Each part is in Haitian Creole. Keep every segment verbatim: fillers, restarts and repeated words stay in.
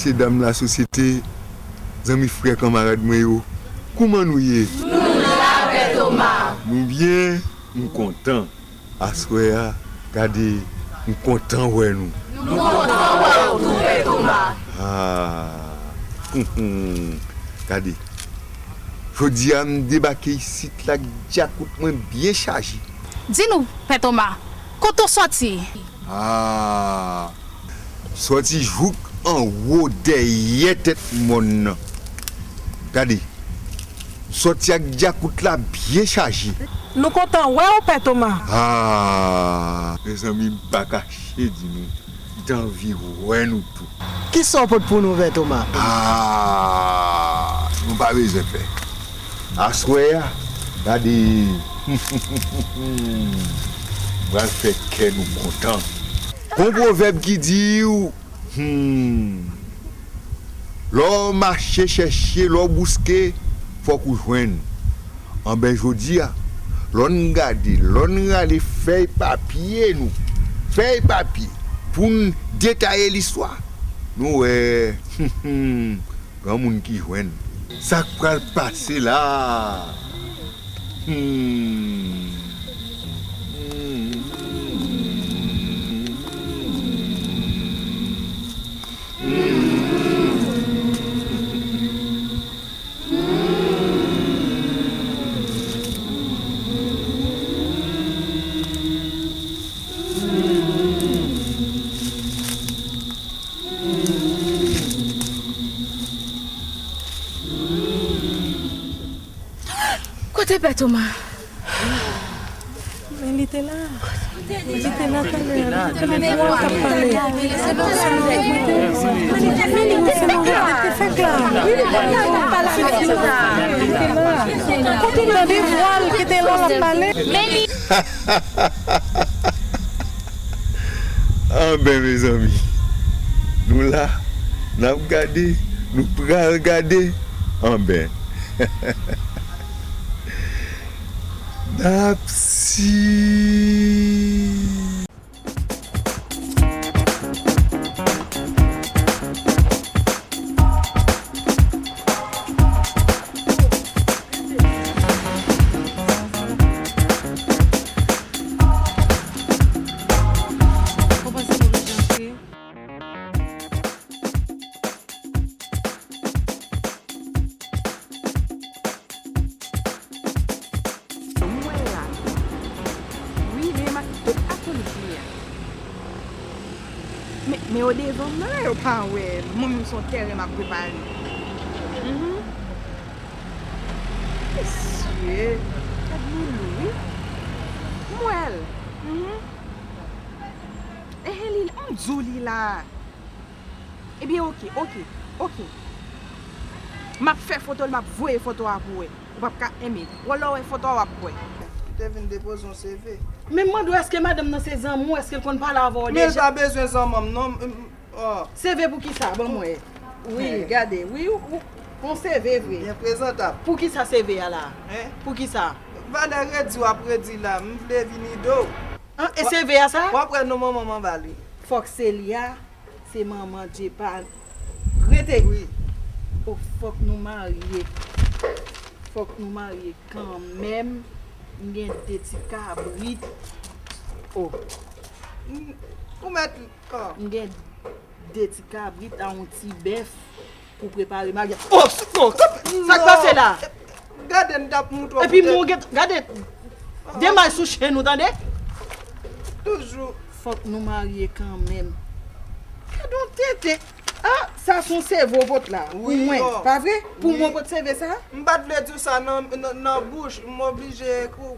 Mesye dam lasosyete, zanmi frè kanmarad mwen yo, kouman nou ye? Nou la, Pè Toma. Nou byen? M kontan. Aswè a, gade, m kontan wè nou. Nou kontan wè w tou, Pè Toma. Ah. Gade. Jodi a, m debake isit la ak djakout mwen byen chaje. Di nou, Pè Toma, kote w sòti? Ah. Sòti jouk anwo dèyè tèt mòn nan. Gade. Sòti ak djakout la byen chaje. Nou kontan wè w, Pè Toma. Ah, mezanmi, m pa kache di nou, m t anvi wè nou tou. Kisa w pot pou nou, Pè Toma? Ah, nou pa bezwen pè. Aswè a, gade, m pral fè kè nou kontan. Gon pwovèb ki di, Hmm. Lè w mache chèche, lè w bouske, fòk ou jwenn. Anben, jodi a, lè w gade, lè w rale fèy papye nou, fèy papye, pou n detaye listwa, nou wè granmoun ki jwenn. Sa k pral pase la? Hmm. Kote Pè Toma? Men li te la. Li te la talè a. Li te la talè a. Li te la talè a. Men li te la. Li te la. Kote l tande vwa l ki te la l ap pale? Men li. Anben, mezanmi, nou la, n ap gade, nou pral gade. Anben. N ap si. Ou panse m oblije antre? Mwen la. Wi, men m ak tout akolit li a. Men, men yo devan m nan la, yo pa wè m. Mwen menm se yon tèren m ap prepare. Mhm. Mesye, gad loulou, wi. M wè l. Mhm. Ehe, li, m di w li la. Ebyen, oke, oke, oke. M ap fè foto l, m ap voye foto a pou wè. Ou p ap ka enmen. Wè lè w wè foto a, w ap kwè. M te vin depoze yon C V. Men m mande w, èske madanm nan se zanmi w? Èske l konn pale avè w deja? Men l pa bezwen zanmi m, non. M, m, oh. C V pou kisa? Ban m wè. Wi, gade. Wi, ou, ou, yon C V vre. Byen prezantab. Pou kisa C V a la? Hein? Pou kisa? Valè redi w ap redi la, m vle vin ede w. An, e C V a sa? W ap wè non manman m anba li. Fòk se li a. Se manman Djepan. Rete. Wi. O, fòk nou marye. Fòk nou marye kanmenm. M gen de ti kabrit. O. M, ou mèt, o. M gen de ti kabrit a yon ti bèf pou prepare maryaj. O, o, sa k pase la? Gade, m t ap montre w. Epi pou mwen, gade, demay sou chen nou, tande? Toujou. Fòk nou marye kanmenm. Gade yon tenten. Ah, sa se yon C V w pot la. Pou mwen, pa vre? Pou mwen w pot C V sa? M pa t vle di w sa nan, nan, nan bouch. M oblije ekri w.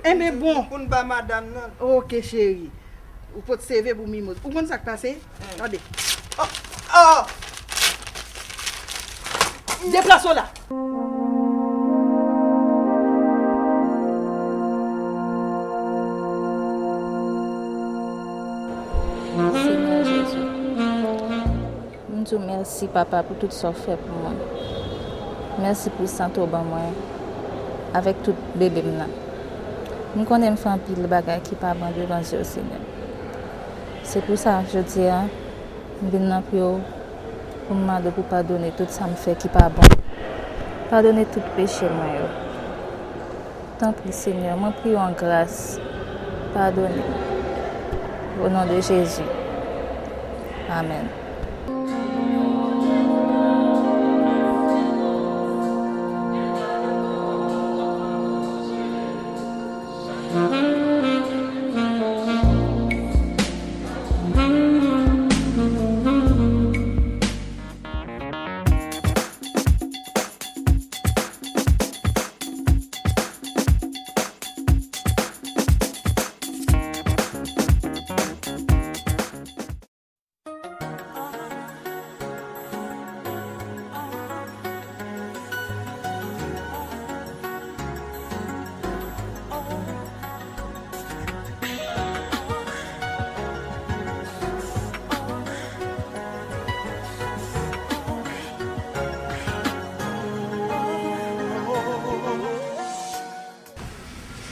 Enben, bon. Pou n ba madanm nan. Ok, cheri. Ou pot C V pou Mimoz. Ou konn sa k pase? Tande. Oh, oh! Deplase w la. Senyè Jezi, m di w mèsi, Papa, pou tout sa w fè pou mwen. Mèsi pou sante w ban mwen avèk tout bebe m nan. M konnen m fè anpil bagay ki pa bon devan je w, Senyè. Se pou sa, jodi a, m vin nan pye w, Pou m mande w pou w padone tout sa m fè ki pa bon. Padone tout peche mwen yo. Tanpri, Senyè, mwen priye w an gras. Padone. O non de Jezi. Amèn.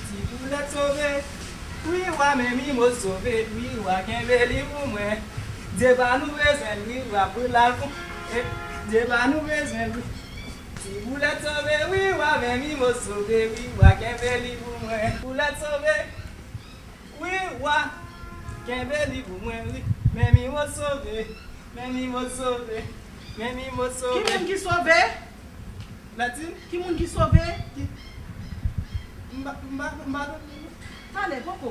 Ti boulèt sove, wi wa, men Mimoz sove, wi wa, kenbe li pou mwen. Dye pa nou bezwen l, wi wa, pou l al pou, eh, Dye pa nou bezwen l, wi. Ti boulèt sove, wi wa, men Mimoz sove, wi wa, kenbe li pou mwen. Boulèt sove, wi wa, kenbe li pou mwen, wi. Men Mimoz sove, men Mimoz sove, men Mimoz sove. Ki moun ki sove? Latine? Ki moun ki sove? Ki, m pa, m pa, m pa. Talè, poko.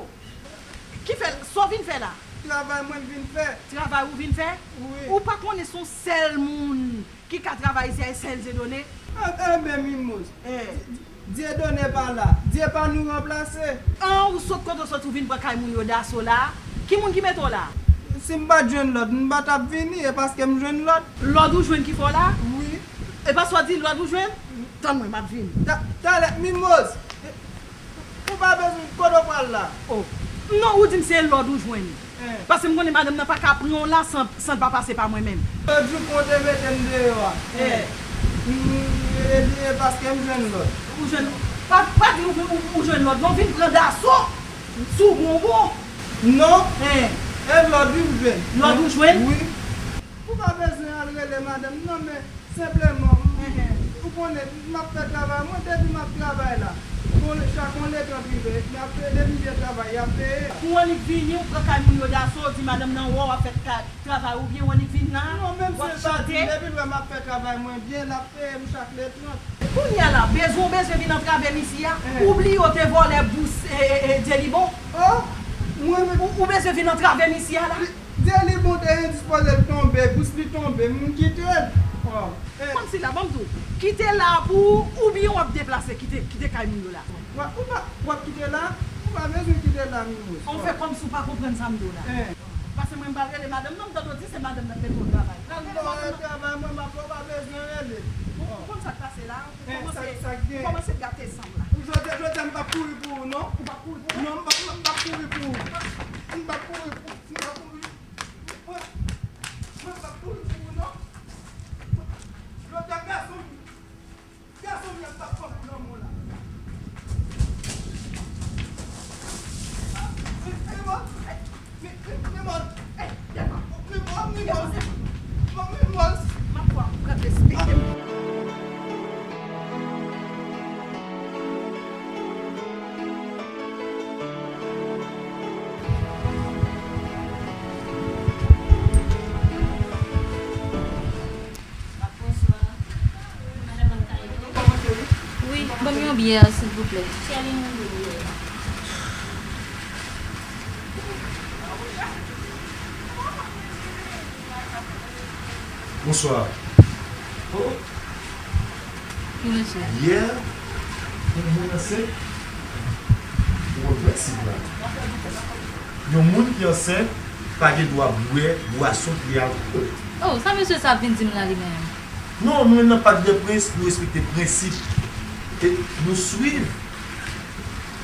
Ki fè, sa w vin fè la? Travay mwen vin fè. Travay ou vin fè? Wi. Ou pa konnen se yon sèl moun ki ka travay isi a, e sèl Dieudonné? E, e, men Mimoz. Eh. Dieudonné pa la. Dye pa nou ranplase. An, ou sot kote w soti, ou vin pran kay moun yo daso la. Ki moun ki mete w la? Si m pa t jwenn lòd, m pa t ap vini, e paske m jwenn lòd. Lòd ou jwenn ki fè w la? Wi. E pa sa w di lòd ou jwenn? Tann mwen, m ap vini. Ta-, talè, Mimoz. Ou pa bezwen kote w pral la. Oh. Non, ou di m se lòd ou jwenn. Eh. Paske m konnen madanm nan pa ka pran w la san, san l pa pase pa mwen menm. Lòt jou kon te mete m deyò a. Eh. M, e, e, paske m jwenn lòd. Ou jwenn, pa, pa di ou, ou, ou jwenn lòd. Non, vin pran daso sou bonbon. Non. Eh. E lòd wi m jwenn. Lòd ou jwenn? Wi. Ou pa bezwen al rele madanm nan, men senpleman, ou konnen, m ap fè travay mwen, depi m ap travay la. Bon, chak yon letan prive, y ap peye, depi m byen travay, y ap peye. Pou w annik vini, ou pran kay moun yo daso, ou di madanm nan wè w ap fè ka-, travay ou byen, ou annik vin la, w ap chante. Non, menm si l pa di, depi l wè m ap fè travay mwen byen, l ap peye m chak letan. Kounye a la, bezwen w bezwen vin antrave m isi a, ou bliye w te vòlè bous, e, e, e, Dyelibon? Oh, mwen menm. Ou, ou bezwen vin antrave m isi a la? Dyelibon te endispoze l tonbe, bous li tonbe, m kite l. Oh, eh. Kòmsi la, ban m di w, kite la pou ou, oubyen w ap deplase, kite, kite kay moun yo la? Wa-, ou pa, w ap kite la? Ou pa bezwen kite la, Mimoz. Ou fè kòmsi w pa konprann sa m di w la. Eh. Paske mwen m pral rele madanm nan, m tande w di se madanm nan k mete w travay. Pral rele madanm nan. Travay mwen, m ap, ou pa bezwen rele. Ou, ou konn sa k pase la? Ou kòmanse, ou kòmanse gate san m la. Jodi, jodi a, m p ap kouri pou ou, non. Ou p ap kouri pou mwen? Non, m p ap, m p ap kouri pou ou. M p ap kouri pou ou. M p ap kouri. Mwen, mwen p ap kouri pou ou, non. Jodi a, gason m, gason m, y ap bat kò pou lanmò la. Mimoz, Mimoz, Mimoz, Mimoz. M ap pran, pran respekte m. Wi, ban m yon byè, silvouplè. Bonswa. Oh. Wi, mesye. Yè, yon moun ansent, ou konn prensip la. Yon moun ki ansent pa gen dwa bwè bwason ki alkòl. Oh, sa mesye sa ap vin di m la li menm? Non, nou menm nan Parc des Princes, nou respekte prensip. E nou swiv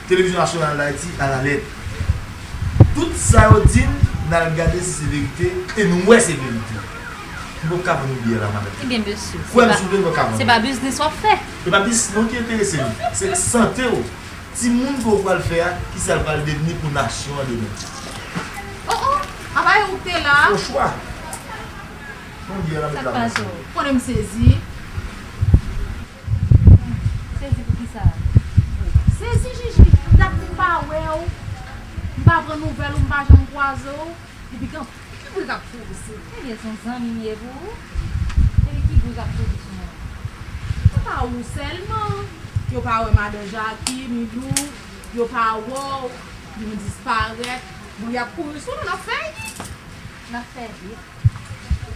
Televizyon Nasyonal d Ayiti alalèt. Tout sa yo di n, n al gade si se verite, e nou wè se verite. M poko ka vann ou byè la, madanm. Ebyen, mesye, kwè m, si w vle, m poko ka vann ou. Se pa biznis w ap fè. Se pa biznis non ki enterese m. Se sante w. Timoun ke w pral fè a, kisa l pral devni pou nasyon an demen? Oh, oh, apa e ou k te la? Se yon chwa. Sa k pase w? Konnen m sezi. Sezi pou kisa? Sezi, Jiji. M t ap di m pa wè w. M pa pran nouvèl ou, m pa janm kwaze w. Epi gen anpil bri k ap fè sou ou. Ebyen, se yon zanmi m ye pou ou. Epi ki bri k ap fè sou mwen? Se pa ou sèlman. Yo pa wè madan Jaki, Milou. Yo pa wè w. Nou disparèt. Bon, y ap kouri sou nou, n ap fè hit. N ap fè hit.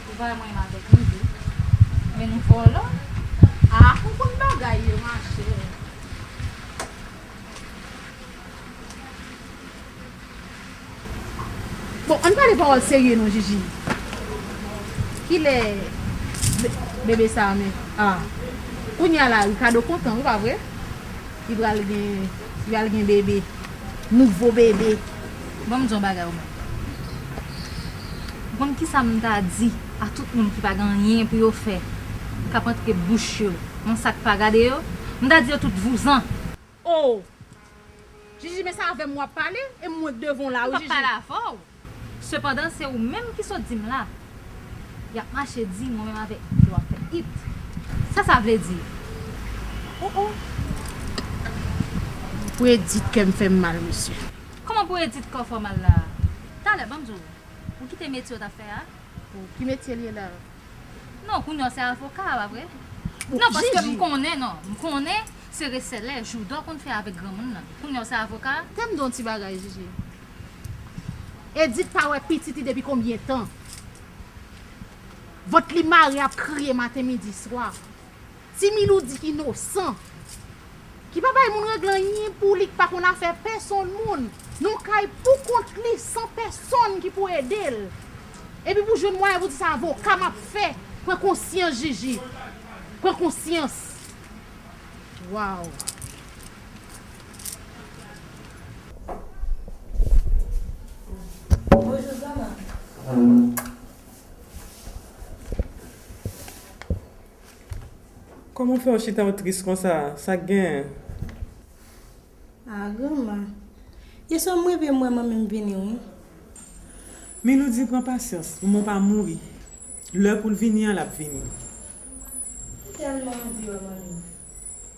Ou pa wè mwen menm avèk Milou. Men nou vòlò. Ah, ou konn bagay yo, machè. Bon, ann pale pawòl serye non, Jiji. Kilè be- bebe sa a men? Ah. Kounye a la, Ricardo kontan, wi, pa vre? Li pral gen, li pral gen bebe. Nouvo bebe. Ban m di yon bagay, ou menm. Ou konn kisa m ta di a tout moun ki pa gen anyen pou yo fè, k ap antre bouch yo nan sa k pa gade yo? M ta di yo tout vouzan. Oh! Jiji, men se avè m w ap pale, e mwen k devan w la, wi, Jiji. M p ap pale avè w. Sepandan, se ou menm ki sot di m la. Y ap mache di mwen menm avèk Milou ap fè hit. Sa sa vle di? Oh, oh. Pou Edith, kè m fè m mal, mesye. Kòman pou Edith kè w fè w mal la? Talè, ban m di w. Ou kite metye w t ap fè a? Pou ki metye l ye la? Non, kounye a w se avoka, pa vre? Bon, non, paske m Jiji. Konnen, non. M konnen se resèlè, joudò konn fè avèk granmoun nan. Kounye a w se avoka? Tande m di w yon ti bagay, Jiji. Edith pa wè pitit li depi konbyen tan? Vant li mare ap kriye maten, midi, swa. Ti Milou di k inosan. Ki pa bay moun regle anyen pou li, k pa konn afè pèsonn moun. Nan yon kay pou kont li, san pèsonn ki pou ede l. Epi pou jwenn mwayen pou di se avoka m ap fè. Pran konsyans, Jiji. Pran konsyans. Waw. Bonjou, granma. Kòman w fè w chita w tris konsa? Sa k genyen? Ah, granma. Yèswa m reve m wè manmi m vini, wi. Milou di pran pasyans, manman w pa mouri. Lè pou l vini an, l ap vini. M tèlman anvi wè manmi m.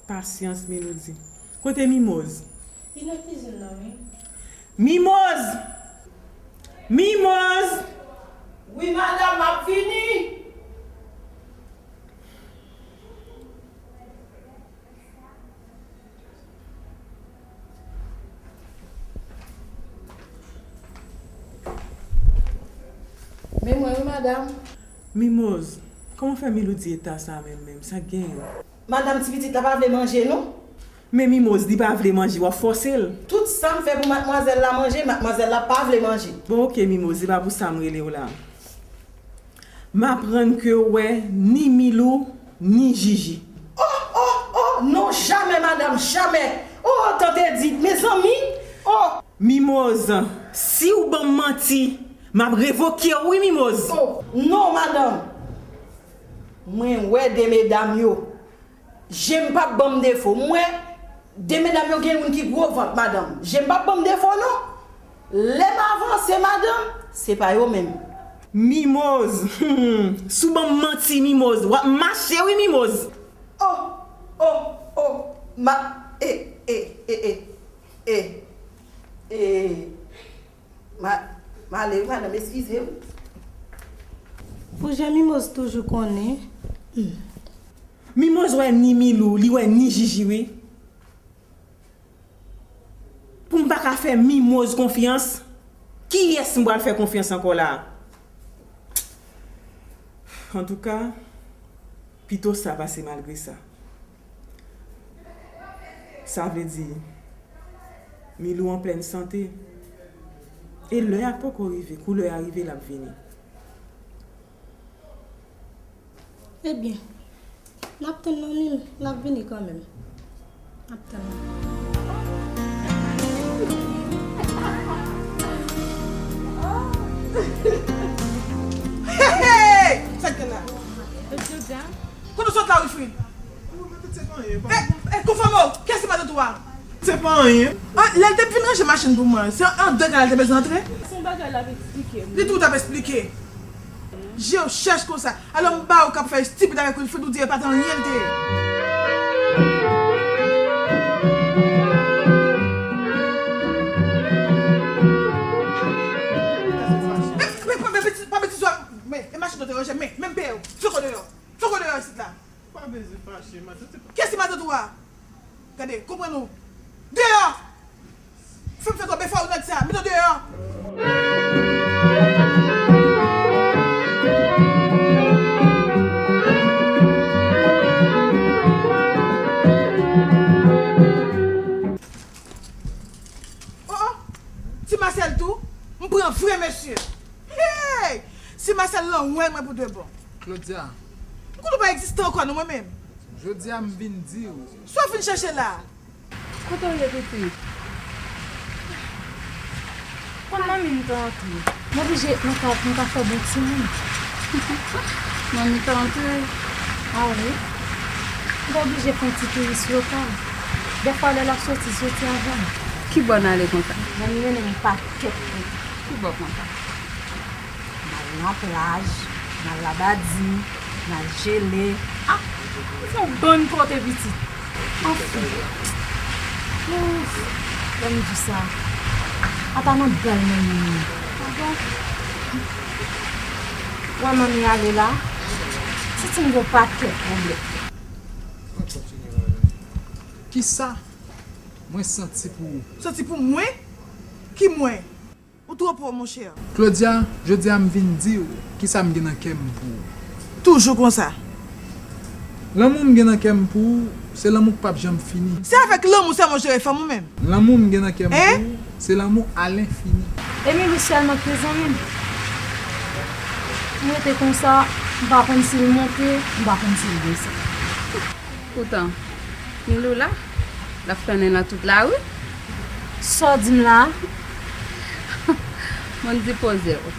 Pasyans, Milou di. Kote Mimoz? Li nan kizin nan, wi. Mimoz! Mimoz! Wi, madanm, m ap vini. Men mwen wi, madanm. Mimoz, kòman fè Milou di eta sa menm menm? Sa k genyen? Madanm, ti pitit la pa vle manje, non. Men Mimoz, li pa vle manje, w ap fòse l. Tout sa m fè pou madmwazèl la manje, madmwazèl la pa vle manje. Bon, oke, Mimoz, se pa pou sa m rele w la. M aprann ke w wè ni Milou, ni Jiji. Oh, oh, oh, non, jamè, madanm, jamè. Oh, tante Edith, mezanmi. Oh. Mimoz, si w ban m manti, m ap revoke w, wi, Mimoz. Oh, non, madanm. Mwen wè de medam yo. Je m p ap ban m defo. M wè de medam yo gen youn ki gwo vant, madanm. Je m p ap ban m defo, non. Lè m avanse, madanm, se pa yo menm. Mimoz, hmm, si w ban m manti, Mimoz, w ap mache, wi, Mimoz. Oh, oh, oh, ma, e, e, e, e, e, e. Ma, m ale wi, madanm, eskize wi. Pou jan Mimoz toujou konnen. Hmm. Mimoz wè ni Milou, li wè ni Jiji wi. Pou m pa ka fè Mimoz konfyans, kiyès m pral fè konfyans ankò la? Antouka, pito sa pase malgre sa. Sa vle di, Milou an plèn sante. E lè a poko rive, kou lè a rive, l ap vini. Ebyen, n ap tann manmi m, l ap vini kanmenm. N ap tann. Hey, hey! Sa k gen la? Kote w sot la, Wilfrid? E, e, konfòme w, kiyès ki matant ou a? Se pa anyen. Ah, lè l te vin ranje machin pou mwen, se an de kay la l te bezwen antre? Se yon bagay l ap eksplike m. Li tou t ap eksplike. Je w chèch konsa. Alò m ba w k ap fè estipid avèk Wilfrid, ou di e pa t anyen l te ye. Men, men, men, men, pa betiz, pa betiz, men, e machin nou te ranje, men, men m peye w. Fè kò deyò. Fè kò deyò isit la. Pa bezwen fache, matant. Kiyès ki matant ou a? Gade, konprann ou. Deyò! Fè m fè twòp efò nan sa. Mete w deyò. Oh, oh. Ti Masèl tou, m pran vre mesye. Hey! Si Masèl lan wè mwen pou de bon. Claudia. M konnen w pa egziste ankò non mwen menm. Jodi a m vin di w. Sa w vin chèche la? Kote w ye pitit? Kon manmi m te antre. M oblije nan kay pou m ka fè bon timoun. Manmi te antre? A wi. M te oblije fè yon ti touris lokal. Dèfwa lè l ap soti, soti avan m. Ki bò n ale konsa? Manmi mennen m yon pakèt kote. Ki bò konsa? N al nan plaj, n al Labadi, n al Jele. Ah, nou fè yon bann kote pitit. Anfen. Ouf, lè m di sa. Ata nan bèl manmi m. Ah bon? Wè manmi ale la. Titi m gen yon pakèt pwoblèm. Kisa mwen santi pou ou? Santi pou mwen? Ki mwen? Ou twò pwòp, monchè. Claudia, jodi a m vin di w kisa m gen nan kè m pou ou. Toujou konsa. Lanmou m gen nan kè m pou ou, se lanmou k p ap janm fini. Se avèk lanmou sèlman w jere fanm ou menm? Lanmou m gen nan kè m pou ou, se lanmou alenfini. Emily sèlman ki te zanmi m. M rete konsa, m pa konn si l monte, m pa konn si l desann. Poutan, Milou la, l ap fè nen nan tout lari. Sa w di m la a? Moun di poze w.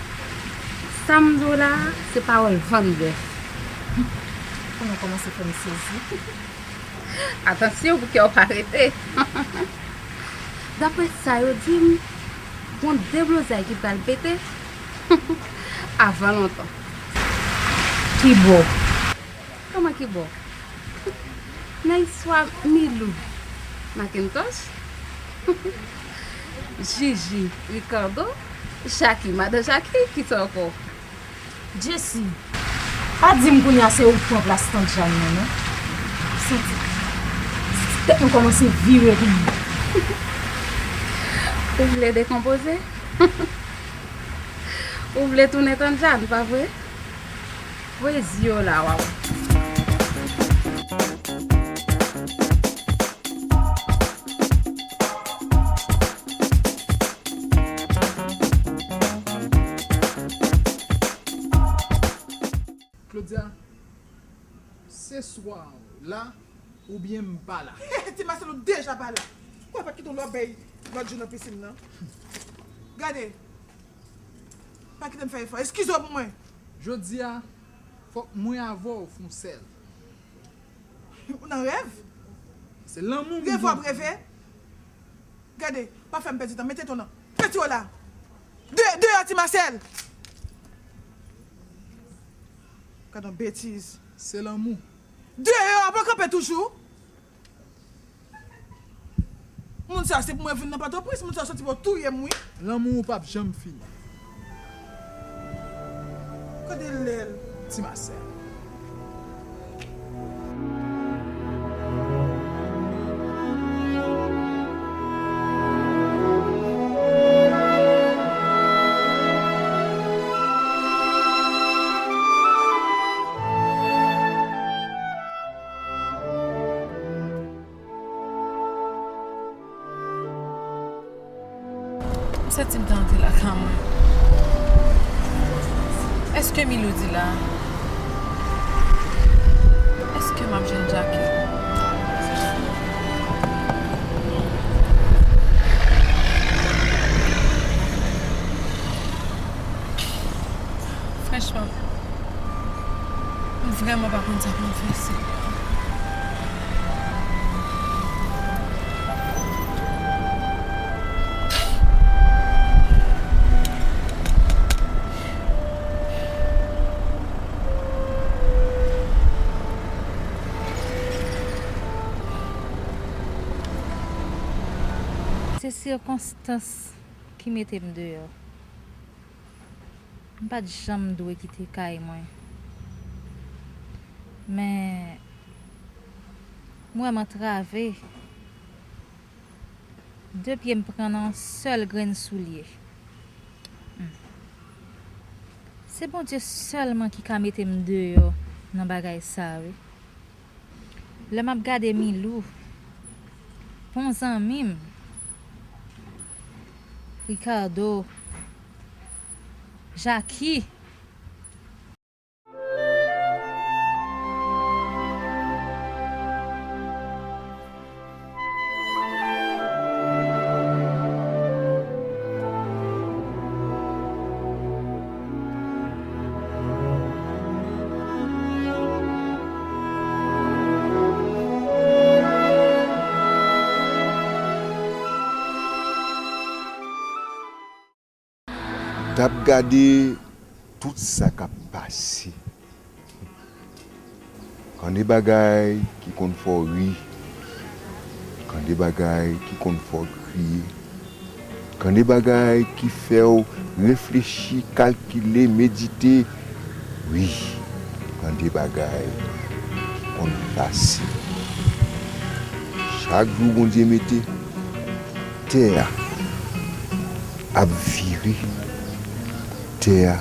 Sa m di w la a, se pawòl vann bèf. Kounye a w kòmanse fè m sezi. Atansyon pou kè w pa rete. Daprè sa yo di m, gon deblozay ki pral pete avan lontan. Ki bò? Kòman ki bò? Nan istwa Milou, Macintosh, Jiji, Ricardo, Jackie, madan Jackie, kisa ankò? Jessie, pa di m kounye a se ou k pran plas Tant Jàn nan, non. Santi, santi tèt mwen kòmanse vire pou mwen. Ou vle dekonpoze? Ou vle tounen Tant Jàn, pa vre? Voye zye w la, w a wè. Claudia, se swa w la oubyen m pa la. Ti Masèl ou deja pa la. Ou kwè pa t kite yon lòbèy lòt jou nan pisin nan? Gade. Pa kite m fè efò. Eskize w pou mwen. Jodi a, fòk mwen avè w fè yon sèl. Ou nan rèv? Se lanmou m gen. Rèv w ap reve? Gade, pa fè m pèdi tan. Mete tèt ou la. De, deyò, Ti Masèl! Gad yon betiz. Se lanmou. Deyò, pa kanpe toujou. Moun sa se pou mwen vin nan Pòtoprens, moun sa soti pou touye m wi. Lanmou ou p ap janm fini. Gade lè l. Ti Masèl. M santi m ta antre lakay mwen. Èske Milou di la? Èske m ap jwenn Jackie? Franchman, m vrèman pa konn sa pou m fè, Senyè. Se sikonstans ki mete m deyò. M pa t janm dwe kite kay mwen. Men, m wè m antrave. De pye m pran nan yon sèl grenn soulye. Hmm. Se Bondye sèlman ki ka mete m deyò nan bagay sa, wi. Lè m ap gade Milou, bon zanmi m, Ricardo, Jacky. T ap gade tout sa k ap pase. Kande bagay ki konn fè w ri, kande bagay ki konn fè w kriye, kande bagay ki fè w reflechi, kalkile, medite. Wi, kande bagay ki konn pase. Chak jou Bondye mete, tè a ap vire, tè a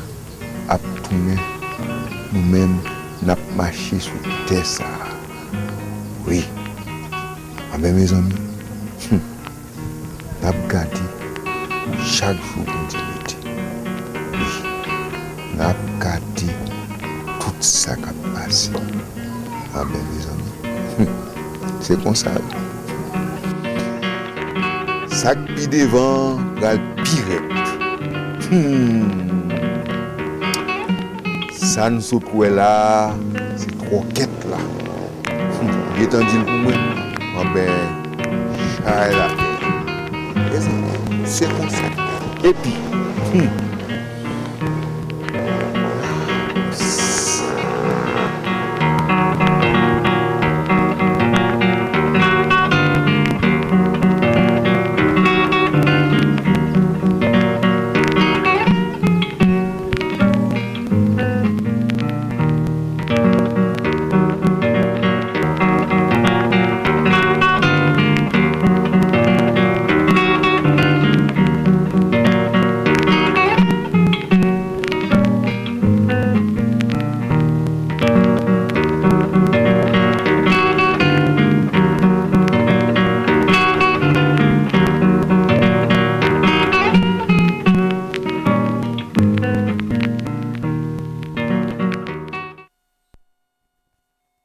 ap tounen, nou menm n ap mache sou tè sa a. Wi. Anben, mezanmi, hmm, n ap gade chak jou Bondye mete. Wi. N ap gade tout sa k ap pase. Anben, mezanmi, hmm, se konsa, wi. Sa k pi devan pral pi rèd. Hmm. Sa n sot wè la a, se twòkèt la. Hmm. Gentan di l pou mwen. Anben, chay la. Mezanmi, se konsa. Epi, hmm,